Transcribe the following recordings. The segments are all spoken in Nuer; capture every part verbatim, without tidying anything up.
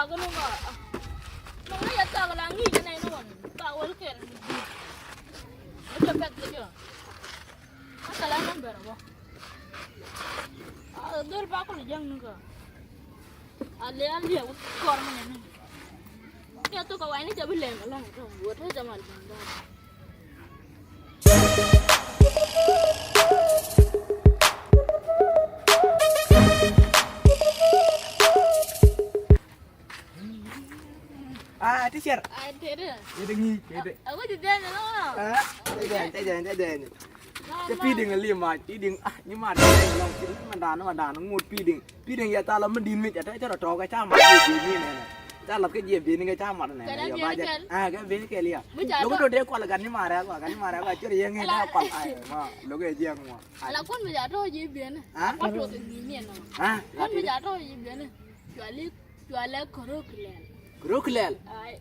Kɛ nɔŋ a, nɔŋ ni yɛ thak la ŋi̱i̱c nɛy ni wan ba wäl kɛl. Ni jɛ pɛth kɛ jɛ. A kɛ la nɔŋ bɛr a bɔ. A dhol ba kul jɛŋ ni kɛ. A lɛ a liɛ wä kɔr mi nɛ ni. Kɛ thok a wany ni jɛ bi lɛm a lɔŋ tɔ wä te jɛ mal jɛŋ dɔɔn. Ah, teacher. Ai, tëdä. Tëdä ŋi̱i̱c, tëdä. Aku ti dɛn lɔ. Ah, tëdä, tëdä, tëdä. Cɛ pi̱i̱diŋ a li̱em a, pi̱i̱diŋ, ah, nyi mat dɛn lɔ, ci man dan, man dan, ŋut pi̱i̱diŋ. Pi̱i̱diŋ yɛ thalɔ mi di̱n mi cɛ te cɛ rɔ tɔɔk kɛ ca mat kɛ jiɛ ni nɛnɛ. Ca lath kɛ jiɛ bi̱i̱ni kɛ ca mat nɛnɛ. Kɛ dee yɔ bi̱i̱ni ba jɛ kɛl. Ah, kɛ bi̱i̱ni kɛl ya. Mi ca lok tɔ dee kual gat ni marɛ kua, gat ni marɛ kua, cɛ rɔ yɛ ŋi̱i̱c dee kual. Ai, ma, lok kɛ jiɛ ŋuɔ. Ala kun mi ca tɔ̱ ji̱ bieni. Ah? Kuat tuɔth in ŋi̱i̱c ni ɛn nɔmɔ. Ah? Kun mi ca tɔ̱ ji̱ bieni. Cuali, cuali kärok lɛl. Kärok lɛl? Ai.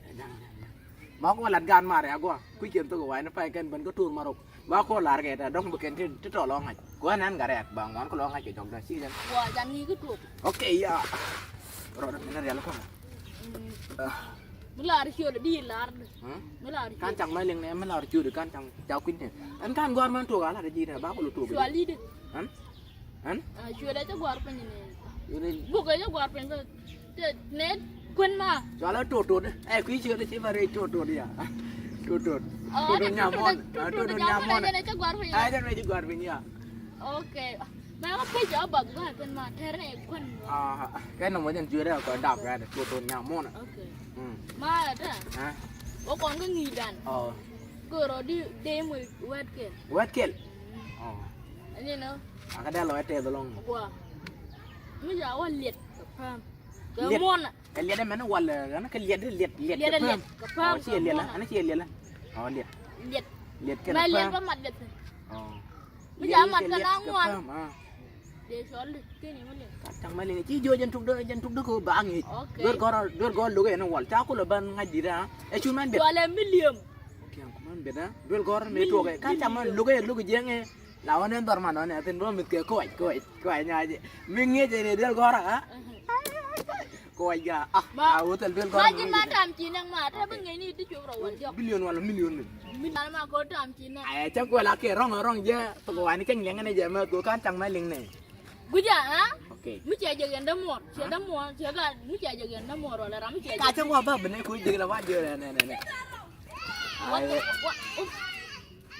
Ma kɔ lat gan marɛ agua. Kui̱ kɛn thok wai ni pay kɛn ben kä tur marok. Ma kɔ lar kɛ ta dɔŋ bi kɛn ti, ti tɔl ɔ ŋa̱c. Kɔ ɛn ɛn garɛk ba ŋuan kɔ lɔ ŋa̱c kɛ jɔk da ci jɛn. Wa jan ŋi̱i̱c kä tuɔk. Okay, ya. Rɔ da mi na rial kɔ. Mm. Ah. Mi lar ciöt di lar. Hmm? Mi lar ciöt. Kan cak ma liŋ nɛ, mi lar ciöt kan cak, cak kui̱n nɛ. Ɛn kan gɔr man tuɔk a lar ji̱ nɛ, ba kɔ lo tuɔk. Cuali di. Ɛn? Ɛn? Ah, cuɛ dee cä guar piny ni. Cuɛ dee. Buk kɛ cä guar piny kɛ. Te, ne kuän ma. Cualɛ tot tot. Ɛ, kui̱ cuɛ dee ci ba rɛy tot tot ya. Tot tot. Oh, tot tot nyamɔn. Tot tot nyamɔn. Jɛn cä guar piny. Ai, jɛn mɛ ci guar piny ya. Okay. Mɛ kä pec ɔ bak guar piny ma tɛr ni kuän. Ah, kɛ nɔmɔ jɛn cuɛ dee kɔ dap kɛ tot tot nyamɔn. Okay. Mm. Ma ta. Ah. Wä kɔn kä ŋi̱i̱c dan. Oh. Goro di dee mɔ wɛt kɛl. Wɛt kɛl? Mm. Oh. Ɛn ni nɔ. A kɛ dee lɔ ɛ tɛth ɛlɔŋ. Gua. Mi ca wä liɛt kɛ päm. Kɛ muɔnɛ. Kɛ liɛt ɛmɛn wal ɛn kɛ liɛt liɛt liɛt kɛ päm. Kɛ päm. Ɔ ciɛ liɛt la ɛn ciɛ liɛt la. Ɔ liɛt. Liɛt. Liɛt kɛ päm. Mɛ liɛt bä mat liɛt. Ɔ. Mi ca mat kɛ la ŋuan. Dee cɔl di keni mi liɛt. Ka taŋ ma liŋ ci jiɔ jɛn tuk dee jɛn tuk dee ko ba ŋi̱i̱c. Okay. Duer gɔr duer gɔr loke ɛn wal ca kulɛ ban ŋa̱c dit a. Ɛ cun man bet. Dualɛ mi liɛm. Okay, kuman bet a. Duer gɔr mi tuɔkɛ ka taŋ ma loke loke jiɛŋɛ. La wä nɛn dhɔr man wä nɛ thin bä mith kɛ koc koc koc nyaci mi ŋiec ɛ rɛ dhil gɔrä a. Koc ga a wä thil dhil gɔrä. Ma ji̱ ma tam ci nɛŋ ma te bi ŋiec ni ti cop rɔ wal jɔk. Bilion wala milion ni. Milion ma ko tam ci nɛŋ. Ɛ cäŋ kuɛ la kɛ rɔŋ rɔŋ jɛ thok wani cäŋ liɛŋ ni jɛ mɛ ko kan caŋ mɛ liŋ nɛ. Guja ha. Okay. Mi cɛ jɛ yɛn dä muɔr cɛ dä muɔr cɛ ga mi cɛ jɛ yɛn dä muɔr wala ram mi cɛ jɛ. Ka cäŋ wa ba bi nɛ ko jɛ la wa jɛ nɛ nɛ nɛ. What the, what, oops.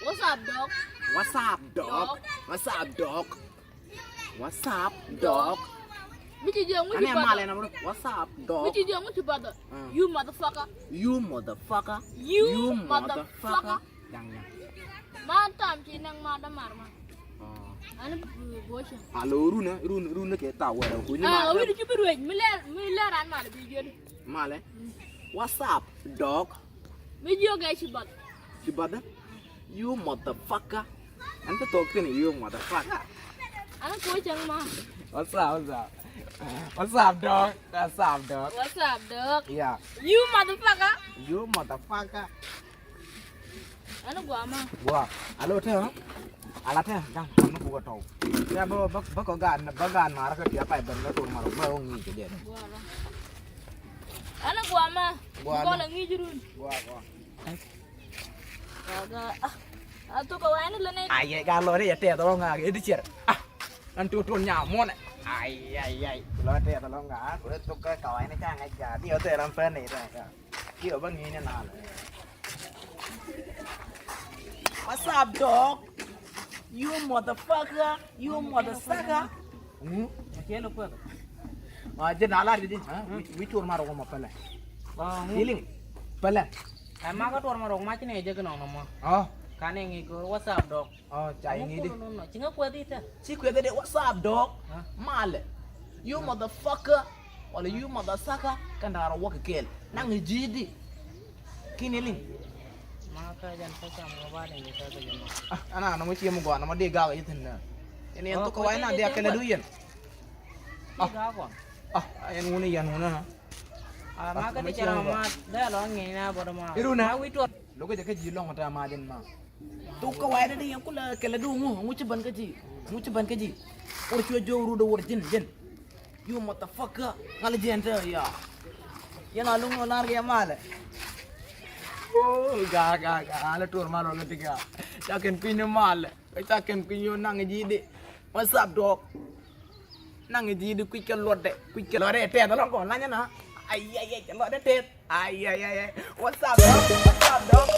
What's up, dog? What's up, dog? Dog. What's up, dog? What's up, dog? Mi ci jiɛ ŋuci. Ane bada. Malɛ na bro. What's up, dog? Mi ci jiɛ ŋuci bada. Mm. You motherfucker. You motherfucker. You motherfucker. Jaŋ jaŋ. Ma tam ci naŋ ma da mar ma. Oh. Ani bu bocha. Alo runa run run ke ta wɛrɛ ku ni ma. Ah, wi di ci bi ruec mi lɛ mi lɛ ran ma bi jodi. Malɛ. Mm. What's up, dog? Mi jiök ɛ ci bath. Ci bath? You motherfucker. An ti thok thin, you motherfucker. An ko cɛŋ ma. What's up, what's up? What's up, dog? What's up, dog? What's up, dog? Yeah. You motherfucker. You motherfucker. An gua ma. Gua. Alo te, ha? Ala te, dang, dang, nu buka tau. Ya, ba, ba, ba ko gan, ba gan mara ka tia pa ben na tur mara, ba ngi ke dia. Gua la. An gua ma. Gua la. Gua la ngi jurun. Gua, gua. Gaga, ah, a thok kɛ wayni lɛ nɛ. Ay, ay, ga lɔ ni yɛ tɛth lɔ ŋa kɛ di cɛr. Ah, an tu tun nya mɔnɛ. Ay, ay, ay. Lɔ tɛth lɔ ŋa, ku lɛ thok kɛ wayni ca ŋa ja. Di yɔ tɛ ram fɛ ni ta. Di yɔ ba ŋi ni na lɛ. What's up, dog? You motherfucker, you motherfucker. Mm. Kɛ lɛ kuɛ. Ma jɛ na la di di. Wi tur ma ro ma pɛlɛ. Feeling. Pɛlɛ. Ɛ ma ka tuɔr ma rok ma ci nɛ jɛ ki nɔnɔ mɔ. Ɔ. Ka nɛ ŋi̱i̱c kɛ what's up, dog? Ɔ, ca i̱ ŋi̱i̱c di. Ci ŋä kuɛth i̱ tɛ. Ci kuɛth i̱ di what's up, dog? Malɛ. You motherfucker. Wala you motherfucker. Kɛn da̱rä wäk kɛɛl. Naŋ i̱ ji̱ di. Ki̱n i̱ liŋ. Ma ka jɛn kä cam ŋä ba ni ni ka kɛ jɛ ma. Ah, ana nɔmɔ ciɛ mi gɔaa nɔmɔ di gak i̱ thi̱n nɛ. Ɛn yɛn thok kɛ wa̱i̱ na di akɛlɛ du yɛn. Ah, ɛn wuni yɛn wuni na. Ah, ma kä ti cɛ rɔm ma dee lɔ ŋi̱i̱c na bɔt ma. Irun na. Ma wi̱i̱ tuɔt. Lokä jɛ kä ji̱ lɔŋ tɛ ma jɛn ma. Thok kä wa̱i̱ dee yɛn kulɛ kɛlɛ du ŋu ŋu ci bän kä ji̱. Ŋu ci bän kä ji̱. Wor cuɛ jiök rut wor ji̱n ji̱n. You motherfucker. Ŋa̱l jiɛn tɛ ya. Yɛn a luŋ ŋɔ nar kɛ malɛ. Oh, ga, ga, ga, alɛ tuɔr mal wä kɛ ti ga. Ca kɛn piny ni malɛ. Ca kɛn piny yɔ naŋ ji̱ di. What's up, dog? Naŋ ji̱ di kui̱c kɛ luɔtdɛ. Kui̱c kɛ luɔtdɛ tɛth alɔŋ kɔn lanyɛ na. Ay, ay, ay, luɔtdɛ tɛth. Ay, ay, ay, ay. What's up, dog? What's up, dog?